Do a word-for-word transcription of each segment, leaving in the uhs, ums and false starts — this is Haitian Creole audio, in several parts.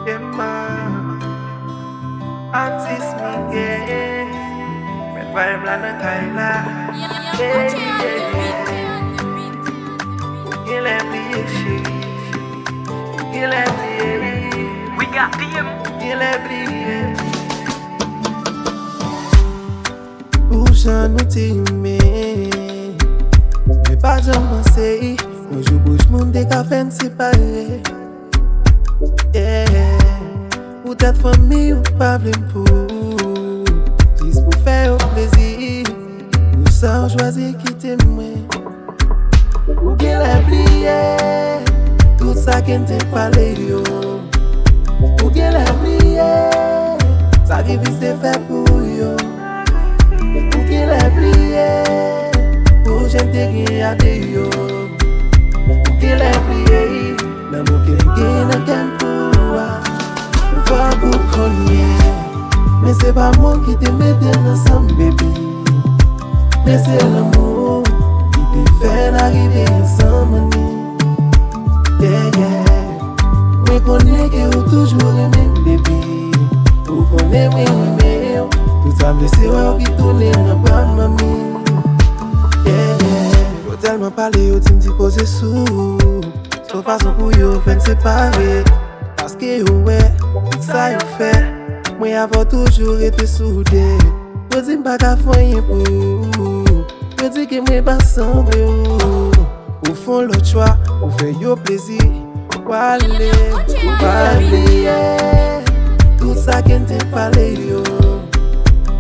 Emma, atis Miguel, mèt vibe la nan kay la. Yeah, yeah, yeah. Ou genlè bliye cheri, ou genlè bliye. We got P M. Ou genlè bliye. Pou jan nou te renmen, mwen pa janm panse yon jou bouch moun te ka fè n separe. Yeah. Poutèt fanmi ou pa vle m pou ou, jis pou fè yo plezi. Pou sa ou chwazi kite mwen. Ou genlè bliye tout sa ke n te pale yo. Ou genlè bliye sa Vivis te fè pou ou yo. Ou genlè bliye pwojè n te gen a de yo. Ou genlè bliye lanmou ke m gen nan kè m pou ou a. Fòk ou konnen, men se pa mwen ki te mete n ansanm, baby. Men se lanmou ki te fè n arive ansanm, honey. Yeah, yeah. Mwen konnen ke ou toujou renmen m, baby. Ou konnen mwen renmen w. Tout sa m vle se wè w ki tounen nan bra m, manmi. Yeah, yeah. Yo tèlman pale, yo di m di koze sou ou. Sou fason pou yo fè n separe. Paske yo wè tout sa yo fè, mwen avè w toujou rete soude. Yo di m pa ka fè anyen pou ou. Yo di ke mwen pa sanble ou. Ou fè yon lòt chwa, ou fè yo plezi. Ou ale, ou pa bliye tout sa ke n te pale yo.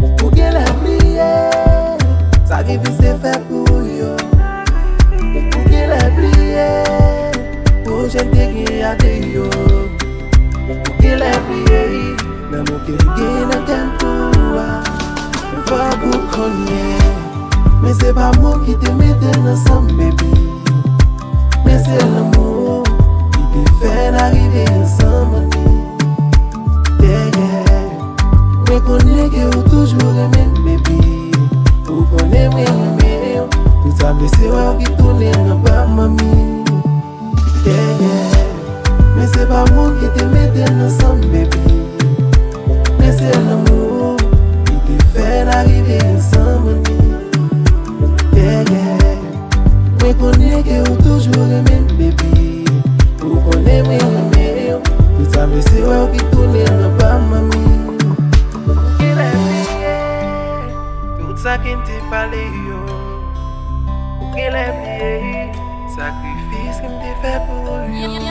Ou genlè bliye sa Vivis te fè pou ou yo. Ou genlè bliye pwojè n te gen a de yo. Ou genlè bliye lanmou ke m gen nan kè m pou ou a. Fòk ou konnen, men se pa mwen ki te mete n ansanm, baby. Men se lanmou ki te fè n arive ansanm, honey. Yeah, yeah. Mwen konnen ke ou toujou renmen m, baby. Ou konnen mwen renmen w. Tout sa m vle se wè w ki tounen nan bra m, manmi. Yeah, yeah. Men se pa mwen ki te mete n ansanm, baby. Men se lanmou ki te fè n arive ansanm, honey. Yeah, yeah. Mwen konnen ke ou toujou renmen m, baby. Ou konnen mwen renmen w. Tout sa m vle se wè w ki tounen nan bra m, manmi. Ou genlè bliye tout sa ke n te pale yo. Ou genlè bliye sakrifis ke m te fè pou ou yo.